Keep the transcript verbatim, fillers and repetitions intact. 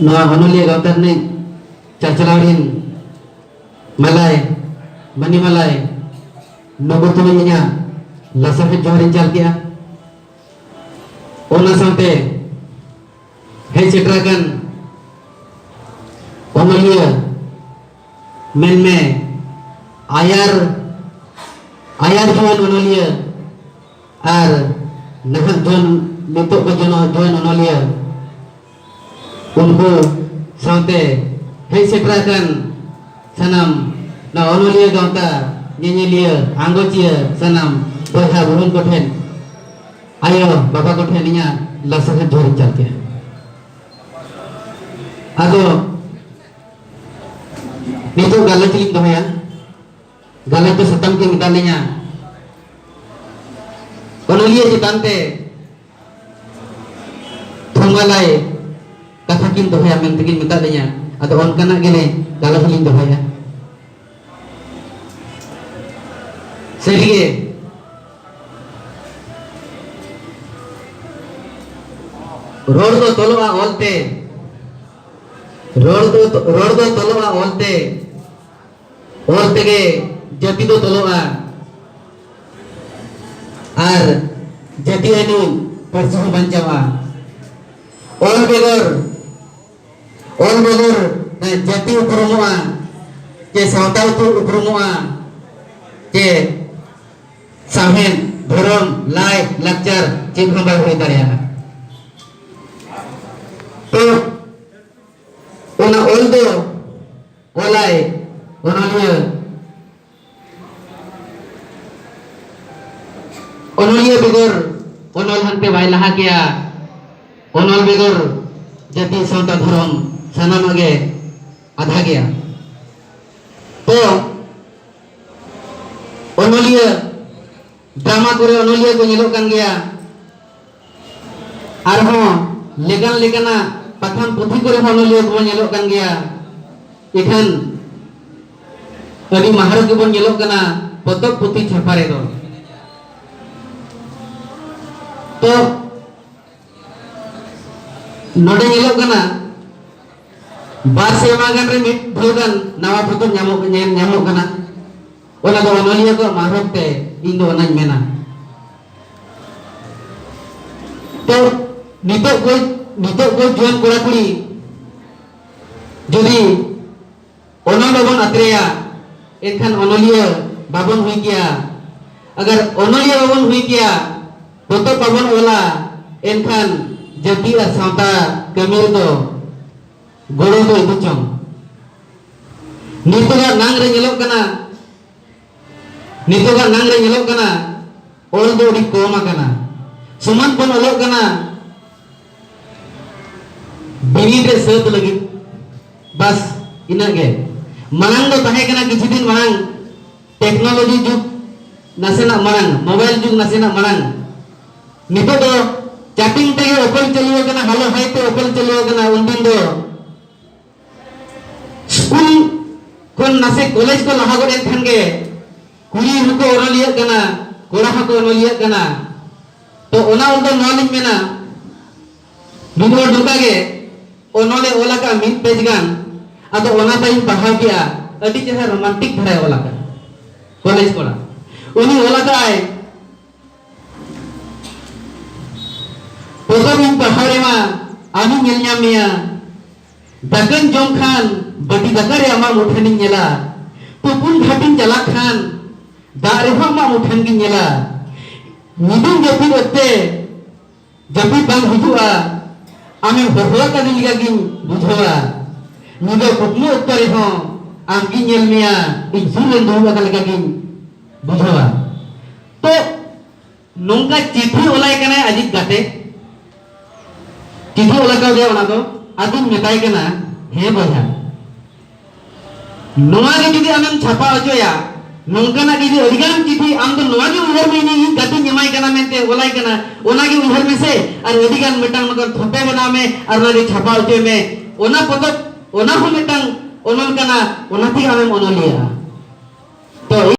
ᱱᱚᱣᱟ ᱚᱱᱚᱞᱤᱭᱟᱹ ᱜᱟᱶᱛᱟ ᱨᱤᱱᱤᱡ ᱪᱟᱪᱞᱟᱣᱤᱡ ᱢᱟᱞᱟᱭ, ᱢᱟᱹᱱᱤ ᱢᱟᱞᱟᱭ, ᱱᱩᱠᱩ ᱛᱩᱞᱩᱡ ᱤᱧᱟᱹᱜ ᱞᱟᱥᱟᱲᱦᱮᱫ ᱡᱚᱦᱟᱨᱤᱧ ᱪᱟᱞ ᱠᱮᱜᱼᱟ᱾ ᱚᱱᱟ ᱥᱟᱶᱛᱮ ᱦᱮᱡ ᱥᱮᱴᱮᱨ ᱟᱠᱟᱱ ᱚᱱᱚᱞᱤᱭᱟᱹ, ᱢᱮᱱᱢᱮ ᱟᱭᱟᱨ, ᱟᱭᱟᱨ ᱡᱩᱣᱟᱹᱱ ᱚᱱᱚᱞᱤᱭᱟᱹ ᱟᱨ ᱱᱟᱦᱟᱜ ᱡᱩᱣᱟᱹᱱ, ᱱᱤᱛᱚᱜ ᱠᱚ ᱡᱚᱱᱚ-, ᱡᱩᱣᱟᱹᱱ ᱚᱱᱚᱞᱤᱭᱟᱹ, ᱩᱱᱠᱩ ᱥᱟᱶᱛᱮ ᱦᱮᱡ ᱥᱮᱴᱮᱨ ᱟᱠᱟᱱ ᱥᱟᱱᱟᱢ ᱱᱚᱣᱟ ᱚᱱᱚᱞᱤᱭᱟᱹ ᱜᱟᱶᱛᱟ, ᱧᱮᱧᱮᱞᱤᱭᱟᱹ, ᱟᱸᱜᱚᱪᱤᱭᱟᱹ, ᱥᱟᱱᱟᱢ ᱵᱚᱭᱦᱟ ᱵᱩᱦᱤᱱ ᱠᱚᱴᱷᱮᱱ ᱟᱭᱳ ᱵᱟᱵᱟ ᱠᱚᱴᱷᱮᱱ ᱤᱧᱟᱹᱜ ᱞᱟᱥᱟᱲᱦᱮᱫ ᱡᱚᱦᱟᱨᱤᱧ ᱪᱟᱞ ᱠᱮᱜᱼᱟ᱾ ᱟᱫᱚ ᱱᱤᱛᱚᱜ ᱜᱟᱞᱚᱪ ᱞᱤᱧ ᱫᱚᱦᱚᱭᱟ᱾ ᱜᱟᱞᱚᱪ ᱫᱚ ᱥᱟᱛᱟᱢ ᱠᱤᱱ ᱢᱮᱛᱟᱫ ᱞᱤᱧᱟ, ᱚᱱᱚᱞᱤᱭᱟᱹ ᱪᱮᱛᱟᱱ ᱛᱮ ᱛᱷᱚᱝᱜᱟᱞᱟᱭ ᱠᱟᱛᱷᱟ ᱠᱤᱱ ᱫᱚᱦᱚᱭᱟ ᱢᱮᱱᱛᱮ ᱠᱤᱱ ᱢᱮᱛᱟᱫ ᱞᱤᱧᱟ᱾ ᱟᱫᱚ ᱚᱱᱠᱟᱱᱟᱜ ᱜᱮᱞᱮ ᱜᱟᱞᱚᱪ ᱞᱤᱧ ᱫᱚᱦᱚᱭᱟ᱾ ᱥᱟᱹᱨᱤᱜᱮ, ᱨᱚᱲ ᱫᱚ ᱛᱚᱞᱚᱜᱼᱟ ᱚᱞᱛᱮ, ᱨᱚᱲ ᱫᱚ, ᱨᱚᱲ ᱫᱚ ᱛᱚᱞᱚᱜᱼᱟ ᱚᱞᱛᱮ, ᱚᱞ ᱛᱮᱜᱮ ᱡᱟᱹᱛᱤ ᱫᱚ ᱛᱚᱞᱚᱜᱼᱟ, ᱟᱨ ᱡᱟᱹᱛᱤ ᱟᱹᱱᱤᱡ ᱯᱟᱹᱨᱥᱤ ᱦᱚᱸ ᱵᱟᱧᱪᱟᱣᱜᱼᱟ᱾ ᱚᱞ ᱵᱮᱜᱚᱨ, ᱚᱞ ᱵᱮᱜᱚᱨ ᱡᱟᱹᱛᱤ ᱩᱯᱨᱩᱢᱚᱜᱼᱟ, ᱪᱮ ᱥᱟᱶᱛᱟ ᱩᱯᱨᱩᱢᱚᱜᱼᱟ, ᱪᱮ ᱥᱟᱶᱦᱮᱫ, ᱫᱷᱚᱨᱚᱢ, ᱞᱟᱭ, ᱞᱟᱠᱪᱟᱨ ᱪᱮᱫ ᱦᱚᱸ ᱵᱟᱭ ᱦᱩᱭ ᱫᱟᱲᱮᱭᱟᱜᱼᱟ᱾ ᱛᱚ ᱚᱱᱟ ᱚᱞ ᱫᱚ ᱚᱞᱟᱭ ᱚᱱᱚᱞᱤᱭᱟᱹ᱾ ᱚᱱᱚᱞᱤᱭᱟᱹ ᱵᱮᱜᱚᱨ ᱚᱱᱚᱞ ᱦᱟᱱᱛᱮ ᱵᱟᱭ ᱞᱟᱦᱟ ᱠᱮᱭᱟ᱾ ᱚᱱᱚᱞ ᱵᱮᱜᱚᱨ ᱡᱟᱹᱛᱤ, ᱥᱟᱶᱛᱟ, ᱫᱷᱚᱨᱚᱢ ᱥᱟᱱᱟᱢᱟᱜ ᱜᱮ ᱟᱫᱷᱟ ᱜᱮᱭᱟ᱾ ᱛᱚ ᱚᱱᱚᱞᱤᱭᱟᱹ, ᱰᱨᱟᱢᱟ ᱠᱚᱨᱮ ᱚᱱᱚᱞᱤᱭᱟᱹ ᱠᱚ ᱧᱮᱞᱚᱜ ᱠᱟᱱ ᱜᱮᱭᱟ, ᱟᱨᱦᱚᱸ ᱞᱮᱠᱟᱱ ᱞᱮᱠᱟᱱᱟᱜ ᱯᱟᱛᱷᱟᱢ ᱯᱩᱛᱷᱤ ᱠᱚᱨᱮ ᱦᱚᱸ ᱚᱱᱚᱞᱤᱭᱟᱹ ᱠᱚᱵᱚᱱ ᱧᱮᱞᱚᱜ ᱠᱟᱱ ᱜᱮᱭᱟ᱾ ᱤᱠᱷᱟᱹᱱ ᱟᱹᱰᱤ ᱢᱟᱦᱟᱨᱚ ᱜᱮᱵᱚᱱ ᱧᱮᱞᱚᱜ ᱠᱟᱱᱟ ᱯᱚᱛᱚᱵ ᱯᱩᱛᱷᱤ ᱪᱷᱟᱯᱟ ᱨᱮᱫᱚ᱾ ᱛᱚ ᱱᱚᱰᱮ ᱧᱮᱞᱚᱜ ᱠᱟᱱᱟ ᱵᱟᱨ ᱥᱮᱨᱢᱟ ᱜᱟᱱ ᱨᱮ ᱢᱤᱫ ᱫᱷᱟᱣ ᱜᱟᱱ ᱱᱟᱣᱟ ᱯᱚᱛᱚᱵ ᱧᱟᱢᱚᱜ, ᱧᱮᱞ ᱧᱟᱢᱚᱜ ᱠᱟᱱᱟ᱾ ᱚᱱᱟ ᱫᱚ ᱚᱱᱚᱞᱤᱭᱟᱹ ᱠᱚᱣᱟᱜ ᱢᱟᱦᱨᱚᱠ ᱛᱮ ᱤᱧ ᱫᱚ ᱚᱱᱟᱧ ᱢᱮᱱᱟ᱾ ᱛᱚ ᱱᱤᱛᱚᱜ ᱠᱚ, ᱱᱤᱛᱚᱜ ᱠᱚ ᱡᱩᱣᱟᱹᱱ ᱠᱚᱲᱟ ᱠᱩᱲᱤ ᱡᱩᱫᱤ ᱚᱱᱚᱞ ᱵᱟᱵᱚᱱ ᱟᱛᱨᱮᱭᱟ, ᱮᱱᱠᱷᱟᱱ ᱚᱱᱚᱞᱤᱭᱟᱹ ᱵᱟᱵᱚᱱ ᱦᱩᱭ ᱠᱮᱭᱟ᱾ ᱟᱜᱟᱨ ᱚᱱᱚᱞᱤᱭᱟᱹ ᱵᱟᱵᱚᱱ ᱦᱩᱭ ᱠᱮᱭᱟ, ᱯᱚᱛᱚᱵ ᱵᱟᱵᱚᱱ ᱚᱞᱟ, ᱮᱱᱠᱷᱟᱱ ᱡᱟᱹᱛᱤ ᱟᱨ ᱥᱟᱶᱛᱟ ᱠᱟᱹᱢᱤ ᱨᱮᱫᱚ ᱜᱚᱲᱚ ᱫᱚ ᱤᱫᱤ ᱪᱚᱝ᱾ ᱱᱤᱛᱚᱜᱟᱜ ᱱᱟᱝ ᱨᱮ ᱧᱮᱞᱚᱜ ᱠᱟᱱᱟ, ᱱᱤᱛᱚᱜᱟᱜ ᱱᱟᱝ ᱨᱮ ᱧᱮᱞᱚᱜ ᱠᱟᱱᱟ, ᱚᱞ ᱫᱚ ᱟᱹᱰᱤ ᱠᱚᱢ ᱟᱠᱟᱱᱟ᱾ ᱥᱚᱢᱟᱱ ᱵᱚᱱ ᱚᱞᱚᱜ ᱠᱟᱱᱟ ᱵᱤᱱᱤᱰ ᱨᱮ ᱥᱟᱹᱛ ᱞᱟᱹᱜᱤᱫ, ᱵᱟᱥ ᱤᱱᱟᱹᱜ ᱜᱮ᱾ ᱢᱟᱲᱟᱝ ᱫᱚ ᱛᱟᱦᱮᱸ ᱠᱟᱱᱟ, ᱠᱤᱪᱷᱩ ᱫᱤᱱ ᱢᱟᱲᱟᱝ ᱴᱮᱠᱱᱳᱞᱚᱡᱤ ᱡᱩᱜᱽ ᱱᱟᱥᱮᱱᱟᱜ ᱢᱟᱲᱟᱝ, ᱢᱳᱵᱟᱭᱤᱞ ᱡᱩᱜᱽ ᱱᱟᱥᱮᱱᱟᱜ ᱢᱟᱲᱟᱝ, ᱱᱤᱛᱚᱜ ᱫᱚ ᱪᱮᱴᱤᱝ ᱛᱮᱜᱮ ᱚᱯᱮᱞ ᱪᱟᱹᱞᱩ ᱟᱠᱟᱱᱟ, ᱦᱮᱞᱳ ᱦᱟᱭ ᱛᱮ ᱚᱯᱮᱞ ᱪᱟᱹᱞᱩ ᱟᱠᱟᱱᱟ᱾ ᱩᱱᱫᱤᱱ ᱫᱚ ᱥᱠᱩᱞ ᱠᱷᱚᱱ ᱱᱟᱥᱮ ᱠᱚᱞᱮᱡᱽ ᱠᱚ ᱞᱟᱦᱟ ᱜᱚᱫ ᱮᱱ ᱠᱷᱟᱱ ᱜᱮ ᱠᱩᱲᱤ ᱦᱚᱸᱠᱚ ᱚᱱᱚᱞᱤᱭᱟᱹᱜ ᱠᱟᱱᱟ, ᱠᱚᱲᱟ ᱦᱚᱸᱠᱚ ᱚᱱᱚᱞᱤᱭᱟᱹᱜ ᱠᱟᱱᱟ᱾ ᱛᱚ ᱚᱱᱟ ᱚᱞ ᱫᱚ ᱱᱚᱣᱟ ᱞᱤᱧ ᱢᱮᱱᱟ, ᱢᱤᱫ ᱦᱚᱲ ᱱᱚᱝᱠᱟ ᱜᱮ ᱚᱱᱚᱞᱮ ᱚᱞ ᱟᱠᱟᱫᱼᱟ ᱢᱤᱫ ᱯᱮᱡᱽ ᱜᱟᱱ᱾ ᱟᱫᱚ ᱚᱱᱟ ᱛᱟᱭᱚᱢ ᱯᱟᱲᱦᱟᱣ ᱠᱮᱜᱼᱟ, ᱟᱹᱰᱤ ᱪᱮᱦᱨᱟ ᱨᱳᱢᱟᱱᱴᱤᱠ ᱫᱷᱟᱨᱟᱭ ᱚᱞ ᱟᱠᱟᱫᱼᱟ ᱠᱚᱞᱮᱡᱽ ᱠᱚᱲᱟ᱾ ᱩᱱᱤ ᱚᱞ ᱟᱠᱟᱫᱼᱟᱭ, ᱯᱚᱛᱚᱵ ᱤᱧ ᱯᱟᱲᱦᱟᱣ ᱨᱮᱢᱟ ᱟᱢᱤᱧ ᱧᱮᱞ ᱧᱟᱢ ᱢᱮᱭᱟ, ᱫᱟᱠᱟᱧ ᱡᱚᱢ ᱠᱷᱟᱱ ᱵᱟᱹᱴᱤ ᱫᱟᱠᱟ ᱨᱮ ᱟᱢᱟᱜ ᱢᱩᱴᱷᱟᱹᱱᱤᱧ ᱧᱮᱞᱟ, ᱛᱩᱯᱩᱱ ᱜᱷᱟᱴᱤᱧ ᱪᱟᱞᱟᱜ ᱠᱷᱟᱱ ᱫᱟᱜ ᱨᱮᱦᱚᱸ ᱟᱢᱟᱜ ᱢᱩᱴᱷᱟᱹᱱ ᱜᱤᱧ ᱧᱮᱞᱟ, ᱧᱤᱫᱟᱹᱧ ᱡᱟᱹᱯᱤᱫ ᱚᱠᱛᱮ ᱡᱟᱹᱯᱤᱫ ᱵᱟᱝ ᱦᱤᱡᱩᱜᱼᱟ, ᱟᱢᱮᱢ ᱦᱚᱦᱚ ᱟᱠᱟᱫᱤᱧ ᱞᱮᱠᱟ ᱜᱤᱧ ᱵᱩᱡᱷᱟᱹᱣᱟ᱾ ᱧᱤᱫᱟᱹ ᱠᱩᱠᱢᱩ ᱚᱠᱛᱚ ᱨᱮᱦᱚᱸ ᱟᱢ ᱜᱤᱧ ᱧᱮᱞ ᱢᱮᱭᱟ, ᱤᱧ ᱥᱩᱨ ᱨᱮᱢ ᱫᱩᱲᱩᱵ ᱟᱠᱟᱱ ᱞᱮᱠᱟ ᱜᱤᱧ ᱵᱩᱡᱷᱟᱹᱣᱟ᱾ ᱛᱚ ᱱᱚᱝᱠᱟ ᱪᱤᱴᱷᱤ ᱚᱞᱟᱭ ᱠᱟᱱᱟᱭ ᱟᱡᱤᱡ ᱜᱟᱛᱮ, ᱪᱤᱴᱷᱤ ᱚᱞ ᱟᱠᱟᱣᱫᱮᱭᱟ ᱚᱱᱟ ᱫᱚ, ᱟᱫᱚᱧ ᱢᱮᱛᱟᱭ ᱠᱟᱱᱟ, ᱦᱮᱸ ᱵᱚᱭᱦᱟ, ᱱᱚᱣᱟ ᱜᱮ ᱡᱩᱫᱤ ᱟᱢᱮᱢ ᱪᱷᱟᱯᱟ ᱦᱚᱪᱚᱭᱟ, ᱱᱚᱝᱠᱟᱱᱟᱜ ᱡᱩᱫᱤ ᱟᱹᱰᱤᱜᱟᱱ ᱪᱤᱴᱷᱤ, ᱟᱢ ᱫᱚ ᱱᱚᱣᱟ ᱜᱮ ᱩᱭᱦᱟᱹᱨ ᱢᱮ, ᱤᱧ ᱤᱧ ᱜᱟᱛᱮᱧ ᱮᱢᱟᱭ ᱠᱟᱱᱟ ᱢᱮᱱᱛᱮ ᱚᱞᱟᱭ ᱠᱟᱱᱟ, ᱚᱱᱟ ᱜᱮ ᱩᱭᱦᱟᱹᱨ ᱢᱮᱥᱮ, ᱟᱨ ᱟᱹᱰᱤᱜᱟᱱ ᱢᱤᱫᱴᱟᱝ ᱢᱤᱫᱴᱟᱝ ᱛᱷᱚᱯᱮ ᱵᱮᱱᱟᱣ ᱢᱮ, ᱟᱨ ᱚᱱᱟ ᱜᱮ ᱪᱷᱟᱯᱟ ᱦᱚᱪᱚᱭ ᱢᱮ᱾ ᱚᱱᱟ ᱯᱚᱛᱚᱵ, ᱚᱱᱟ ᱦᱚᱸ ᱢᱤᱫᱴᱟᱝ ᱚᱱᱚᱞ ᱠᱟᱱᱟ, ᱚᱱᱟ ᱛᱮᱜᱮ ᱟᱢᱮᱢ ᱚᱱᱚᱞᱤᱭᱟᱹᱜᱼᱟ᱾ ᱛᱚ